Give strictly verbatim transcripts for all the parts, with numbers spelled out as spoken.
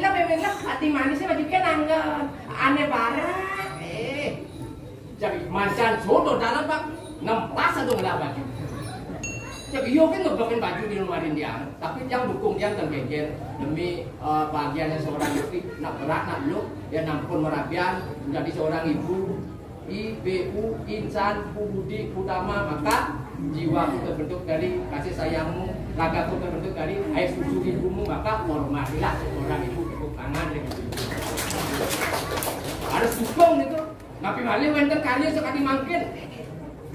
Tapi memang hati manisnya baju kan anggon. Aneh banget. Eh. Jadi mancan sodo dalam, Pak. Enam belas atau enggak baju. Jadi yo kan ngeblokkan baju di rumah dia. Tapi yang dukung dia kan geger demi eh, bahagianya seorang istri. Nak berat nak lu, ya nampun merabian menjadi seorang ibu. I B U, insan, budi utama, maka jiwamu terbentuk dari kasih sayangmu, ragaku terbentuk dari air susu ibumu, maka hormatilah seorang ibu, tepuk tangan dengan ibu. Harus dukung itu. Tapi malih wonten karya sakadi mangkin.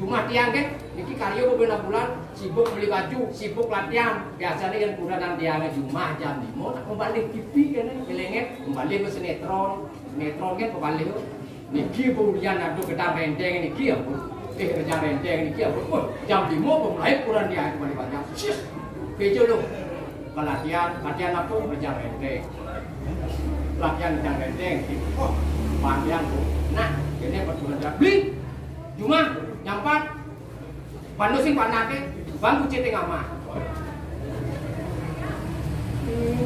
Cuma tiang kan, niki karya beberapa bulan sibuk beli baju, sibuk latihan. Biasanya yang kurang tiang cuma jam lima, nak kembali T V kan, ngelenget, kembali ke sinetron. Sinetron kan kembali. Niki pemilihan adu gedang rendeng niki ya, Bu. Eh, gedang rendeng niki ya, Bu. Wah, jam lima pemulai kurang dia kembali banyak. Sis, bejo lo. Pelatihan, latihan apa? Gedang rendeng. Latihan gedang rendeng. Oh, panjang, Bu. Nah, ini perturan beli. Cuma nyampat. Bando sing panake, bang kucing tengah mah.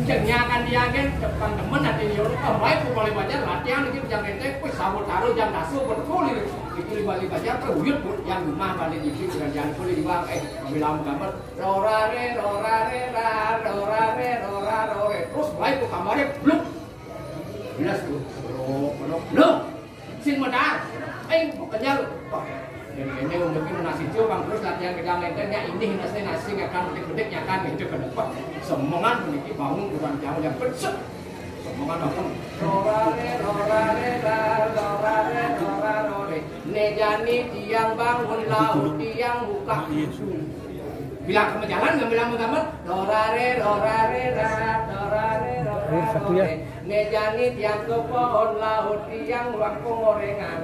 Jengnya kan dia kan, depan temen nanti dia, oh, baik, aku paling banyak latihan, ini jam ente, wih, sabut taruh jam dasu, betul ini. Itu di balik aja, teruyut, Bu, yang rumah balik itu, dengan jangan boleh dibawa, eh, bilang gambar, rorare, rorare, ra, rorare, rorare, terus mulai ke kamarnya, bluk. Jelas, Bu, bluk, bluk, bluk. Sing medar. Eh, kenyal. Wah, ini, ini untuk nasi itu, Bang, terus latihan gedang ente, ya, ini nasi, nasi, nyakan, bedik-bedik, nyakan, gitu, kan. Wah, semengan, meniki bangun, kurang jauh, yang bersih. Semengan, apa? Rorare, rorare, ra, rorare, rorare. Ne jani tiang bangun, laut tiang buka. Bilang sama jalan, nggak bilang sama gambar. Rorare, rorare, ra, rorare, rorare. Ini satu ya. Ne jani tiang ke pohon, laut tiang ruang pengorengan.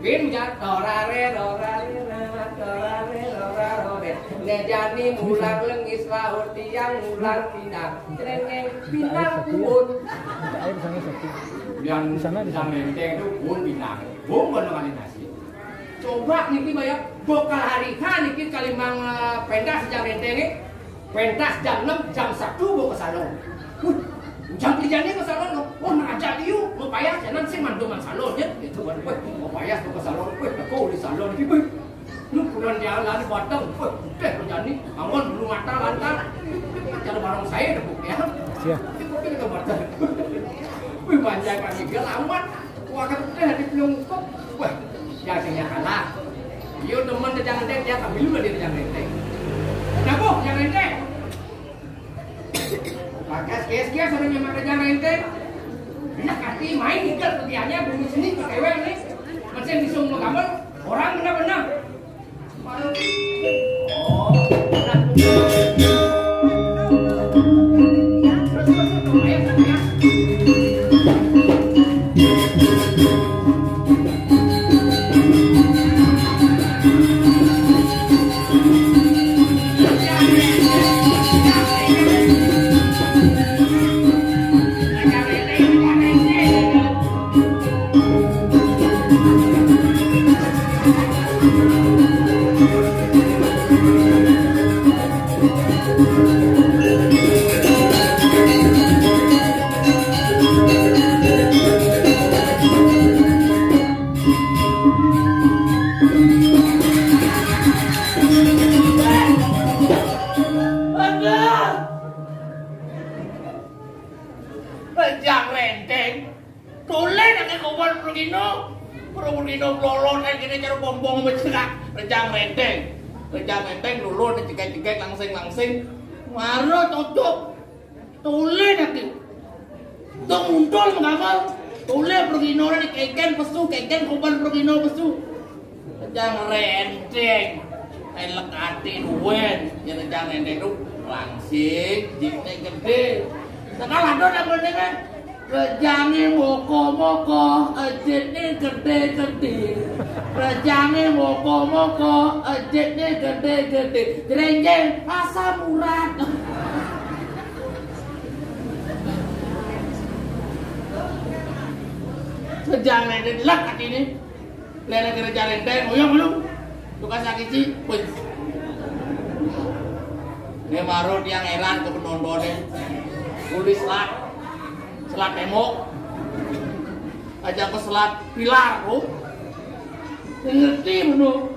Bim, ya, rorare, rorare, ra, rorare, rorare. Ne jani mulang lengis, laut tiang mulang pinang. Cerengeng, pinang, satu ya. Pun. Minta air sana satu. Yang di sana, di sana. Menteng itu pun pinang. Pun bener kali nasi. Coba niki bayar, bekal hari ha niki kalimang, eh, pentas jam enteng, eh. Pentas jam enam, jam satu bawa ke salon. Wih, jam tiga ni ke salon, no. Oh, nak ajak dia, mau payah, jangan sih mandu man salon, ya. Itu kan, wih, mau payah ke salon, wih, aku di salon, wih. Lu kurang jalan, batang, wih, udah, jadi, bangun, bulu mata, lantar. Cara barang saya, deh, Bu, ya. Siap. Itu kan ke batang. Wih, banyak kami, dia lamat. Wah, kan udah di pelungkup. Wah, ya, saya kalah. Dia teman rejang enteng, dia tak milu lah dia rejang enteng. Jago, rejang enteng. Bagas, kias-kias, ada nyaman rejang enteng. Enak hati, main igal ketiaknya, bumi seni, pakai wel nih. Mesin disuruh gambar, orang benar-benar. Rejang renteng. Tole nang kobar pragina. Pragina blolon kan kene cara bombong mecegak. Rejang renteng. Rejang renteng lulur cegek-cegek langsing-langsing. Maro cocok. Tole nang. Tong muntul menggambar. Tole pragina ni keken pesu, keken kobar pragina pesu. Rejang renteng. Elek ati duwen, yen rejang renteng tu langsing, jitne gede. Sekal ada nak mendingan. Rejange moko-moko, ejitne gede-gede. Rejange moko-moko, ejitne gede-gede. Jrenjeng, asam urat. Rejang renteng lek atine. Lene kira jare enteng, oyong lu. Tukang sakit sih, wih. Ini baru tiang heran ke penontonnya. Tulis lah. Selat tembok. Aja aku selat pilar, oh. Ngerti menu.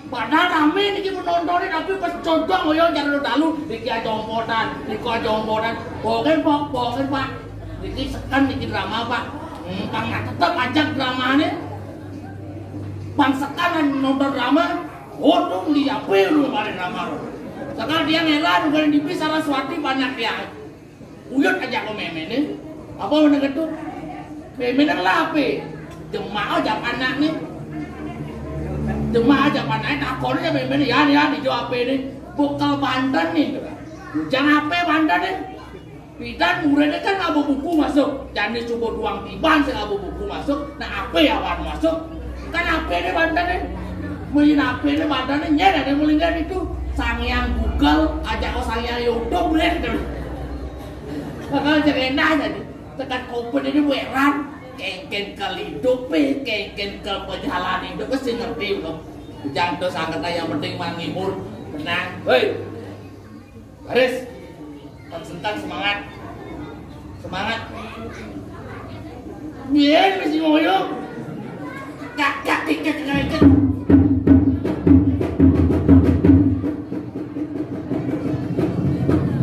Padahal rame niki penontonnya, tapi pas contoh ngoyo cara dalu, niki aja ompotan, niki aja ompotan. Bohongin, Pak, bohongin, Pak. Niki sekan niki drama, Pak. Hmm, kang tetep aja dramanya. Bang sekan nonton drama, waduh, lihat lu kemarin drama. Sekarang dia ngelan, bukan di Saraswati banyak dia. Uyut aja aku memene. Apa meneng itu? Memene lah apa? Demak aja anak nih. Demak aja anak, takon aja memene. Ya, ya, dijawab apa ini? Bekal Banten nih. Jangan apa Banten nih? Pidan muridnya kan ngaba buku masuk. Jani coba doang tiban sing ngaba buku masuk. Nah, apa ya wan masuk? Kan apa ini Banten nih? Muli apa ini Banten nih? Nyen ada muli nyen itu. Sang Hyang Google, aja kok Sang Hyang YouTube, boleh gitu. Bakal cek endah jadi. Tekan open ini weran. Kengken kali hidup, eh, kengken ke perjalanan hidup, pasti ngerti, loh. Jangan terus angkat aja, yang penting mah ngibur, tenang. Hei, baris. Konsentrasi, semangat. Semangat. Biar masih ngoyo. Kak, kak, kak, kak, kak, kak.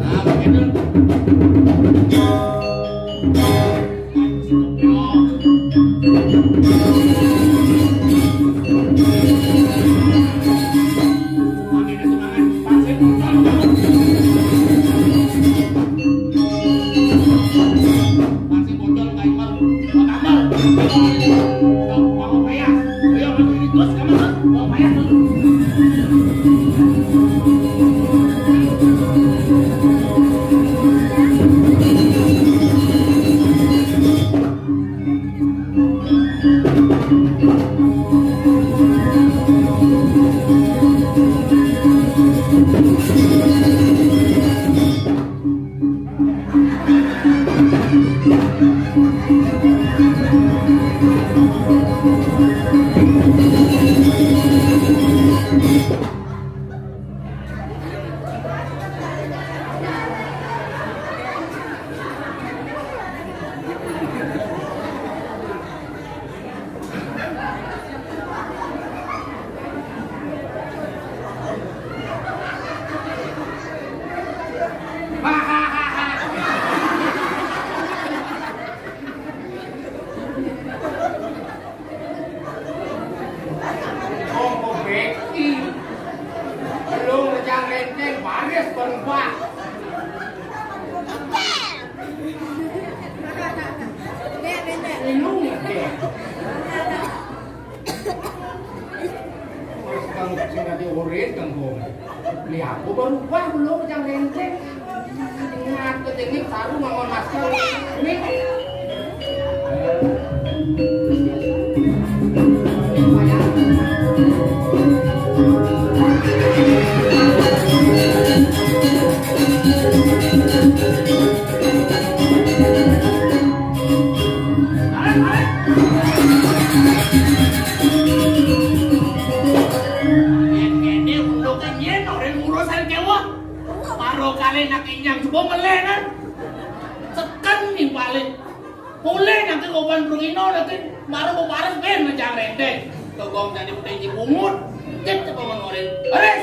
Nah, begitu. Ongko beki. Lu ngejang renteng, baris berubah. Lu ngejeng. Wis kang sing ati urip, kang, Bung. Li aku baru ubah belum, ngejang renteng. Ingat, ketingin taruh ngangon masker. Nih. Kene unduke nyen orang urusan kewa. Paro kali nak inyang coba meleh kan. Seken nih paling. Boleh nanti kopan perungino nanti baru mau pares ben ngejang renteng. Togong jadi udah bungut. Cek coba ngorin. Beres.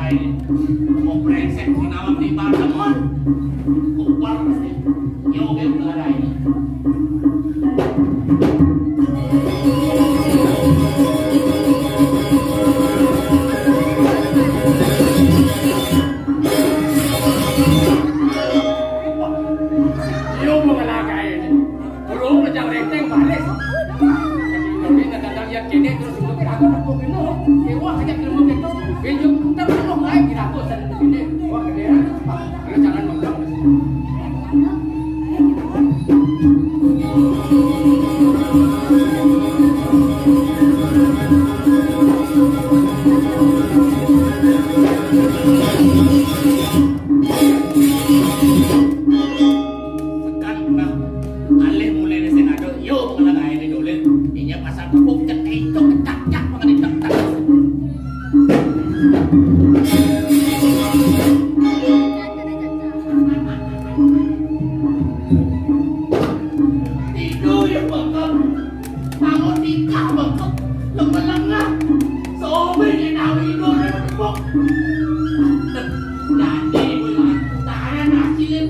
Mau brengsek di nawang di Baltimore. Kuat pasti. Yo, oke, mulai. Yo, mau ngelakai. Belum, Rejang Renteng baris. Jadi, nanti lihat kene terus untuk aku, aku kena. Dewa aja ilmu itu. Benjuk putar, aku naik di aku, dan ini. Wah, gede. Kalau jangan mengganggu. Tekan pernah alih mulai sing ada, yo, pengelah air di dolen. Inya pasal tepuk cetek, cok, cak, cak, pengen ditek, cak. Tidur ya, Bapak. Bangun nikah bengkok, lengah-lengah. Sobe ye tahu tidur, tepuk. Jadi, bulan, tahan hasilin.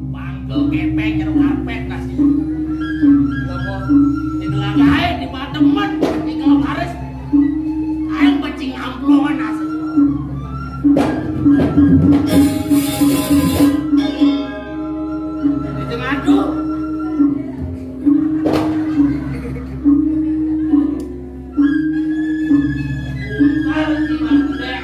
Bangke kepeng jero karpet nasi. Lha kok ditelagae di temen, di kelas baris. Ayo pecing amploan nasi. Di tengah tuh. Bungkar di Bangkudek.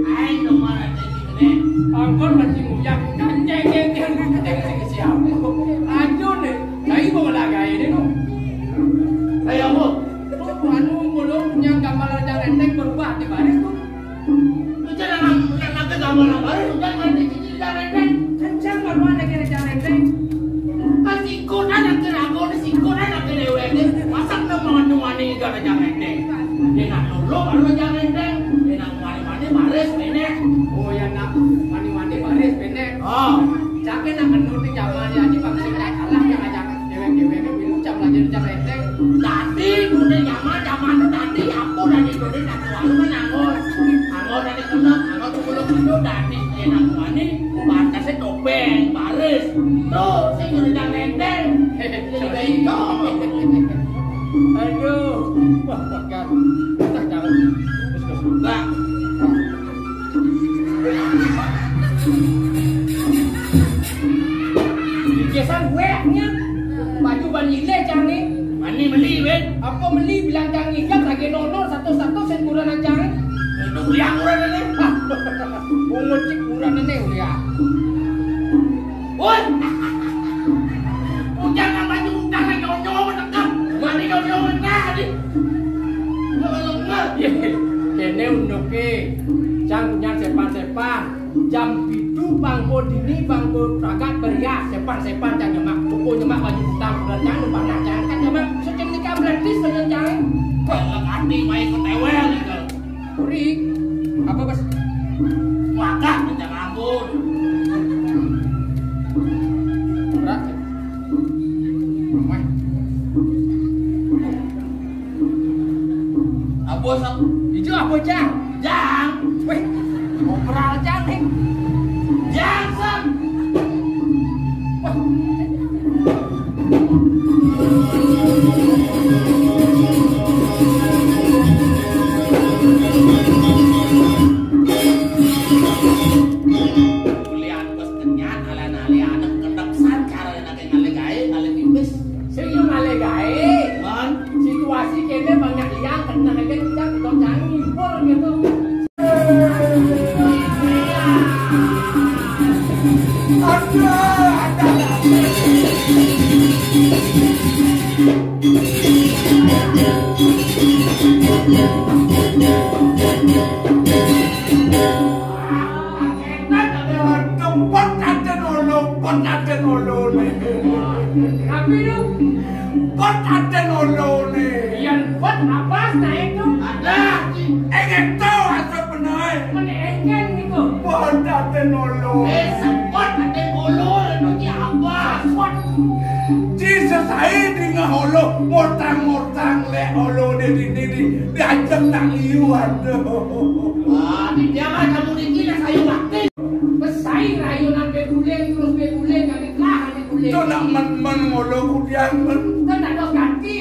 Ayo dong, mana tadi gede. Angkor masih nguyak, kan cengeng, cengeng, cengeng, siapa? Aduh, nih, saya mau lagi ini, no. Saya mau. Tuh, anu, belum yang gambar Rejang Renteng berubah di baris tuh. Ujan anak, anak ke gambar apa? Ujan nanti cici Rejang Renteng. Kencang baru ada ke Rejang Renteng. Kan singkut anak ke rago, singkut anak ke dewek. Masak nama anu mani ke Rejang Renteng. Dia nak lolo baru Rejang Renteng. Dia nak mani-mani baris benek. Oh ya, nak mani-mani baris benek. Oh. Cake nak menurut zaman ya, ini bangsa kalah yang ajak. Dewek-dewek kan bilang jam belajar jam enteng. Tadi udah zaman, zaman itu tadi aku dari dulu nak warung kan anggur. Anggur dari kena, anggur tuh belum itu tadi. Enak wani, pantasnya topeng, baris. Tuh, sing udah jam enteng. Jadi baik dong. Aduh, wah, wah, kan. Kita jangan. Terus ke surga. Biasa gue nya baju ban ile cang ni. Mani beli, weh. Apa beli bilang cang ni, kan lagi nonor satu-satu sen kurang cang. Itu beli yang kurang ni. Hah. Bungut cik kurang ni, ya. Woi. Ujang nang baju utang nang nyonyo menekam. Mani nyonyo menekam tadi. Kene unduke, cang punya sepan-sepan. Jam pitu bangko dini, bangko pragat berias, sepan-sepan cang nyemak. Cukup nyemak baju utang, udah cang, udah panas cang, kan nyemak. Secem nikah gratis dengan cang. Wah, lek ati main ketewel gitu. Uri, apa, Bos? Wakah, kencang ampun. Berat. Wah. Apa, Sob? Itu apa, Jang? Jang. Weh, ngobrol, Jang, nih. Jang, Sob. Wah. Kuliah bos kenyat, ala-ala anak kendap sancar, anak yang ngale gae, ngale pipis. Sing yo ngale gae. Kon. Situasi kene banyak yang kena aja kita, kita jangan ngibur gitu. Kot aten olone. Yen kot apa naik tu? Ada. Enget to asa penae. Mene engen niku. Kot aten olo. Eh, sepot aten olo, anu ki apa? Sepot. Ci sesai dingeh olo, motang-motang lek olone dini di, diajak nak liu, aduh. Wah, di jangan kamu niki nak sayur bakti. Besai rayunan beguling, terus beguling, kami telah beguling. Itu nak men-men ngolo kudian men. Kan ada ganti.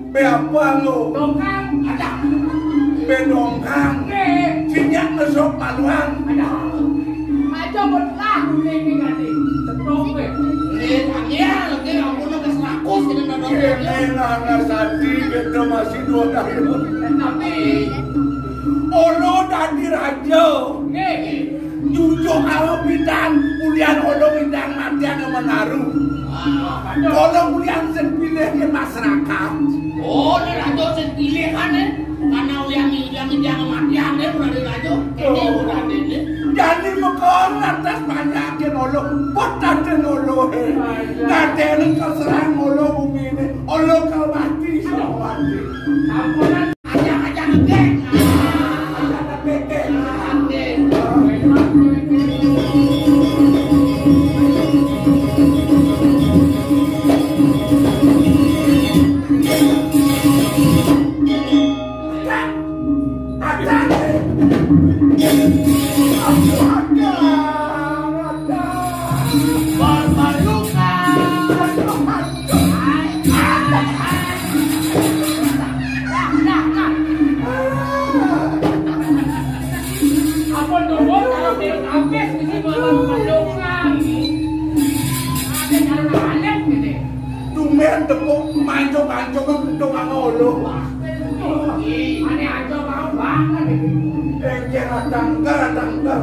Be apa lo? Dongkang. Ada. Be dongkang. Be. Cinyak mesok maluang. Ada. Aja belah guling ni ganti. Cetok be. Eh, tanya lagi, ampun, udah serakus, kita udah dongkang. Ini anak sati, kita masih dua tahun. Tapi, olo dadi raja. Nggih. Nyucuk karo bidang, ulian olo bidang matian menaru. Olo ulian sing pilih ke masyarakat. Oh, ini raja sing pilih kan, eh? Karena ulian, ulian, ulian matian, eh, berarti raja. Ini berarti ini. Jadi mekon atas banyakin olo, botatin olo, eh. Ngateni keserang olo bumi ini, olo kalau mati, sama mati. Ampunan. Apa nunggu kalau dia habis ini malah mendongkang. Ada cara lain gitu. Tumben tepuk manco-manco ke bentuk ana olo. Ane aja mau banget. Engker tanggal, tanggal.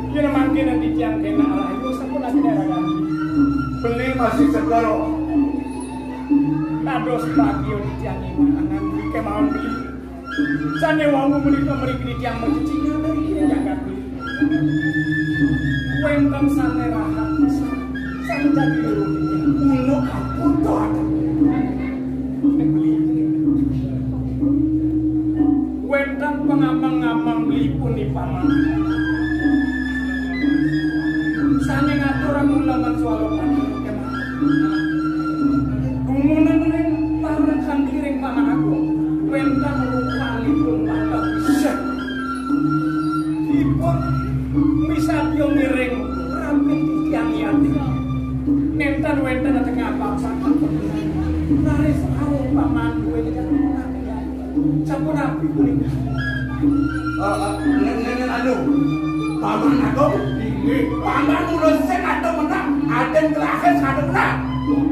Yen mangke nanti tiang kena arah itu sampun ati daerah kami. Beli masih segar. Dados bagio di tiang ini anak kemawon beli. Sane wau menika mriki tiyang macuci ngadhep ing jagat kuwi. Wénten sane rahat pisan, sane dadi loro tiyang. Kuno kapun to atur. Wénten pangamang-amang lipun paman. Sane ngatur mula men swalokan. Dumunung ring parekan iring Paman Agung, wénten rupanipun wantah bisa. Ipun misadya ngiring rampung titiang yati. Nénten wénten tengah papan. Raris rawuh Paman duwé. Sampun rapi punika. Eh, eh, nen-, nen-, nen anu, Paman Agung, inggih, Paman mula sing ada menang, aden kelahir ada menang.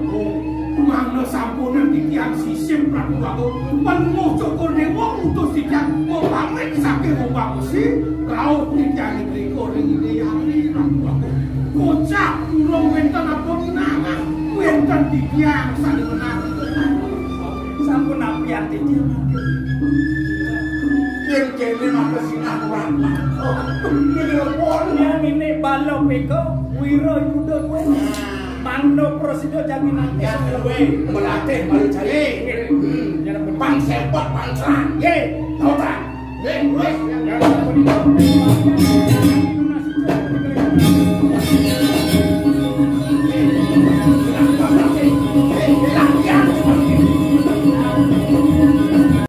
Oh, mangda sampunang titiang sisim, Prabu Agung. Penuh syukur dewa ngutus titiang mau pamit saking Umbang Besi, rauh titiang mriko ring Ide Yati, Prabu Agung. Kocap urung wénten apa minangan, wénten titiang sane menang. Sampun apian titiang. Yen kene maka sinah ora. Bener pon. Yang ini balo peko, wira yuda kowe. Mangdo prasida jagi nanti. Ya, kowe melatih balik jari. Hmm. Pang sepot, pang serang. Ye, tau tak? Ye, wes.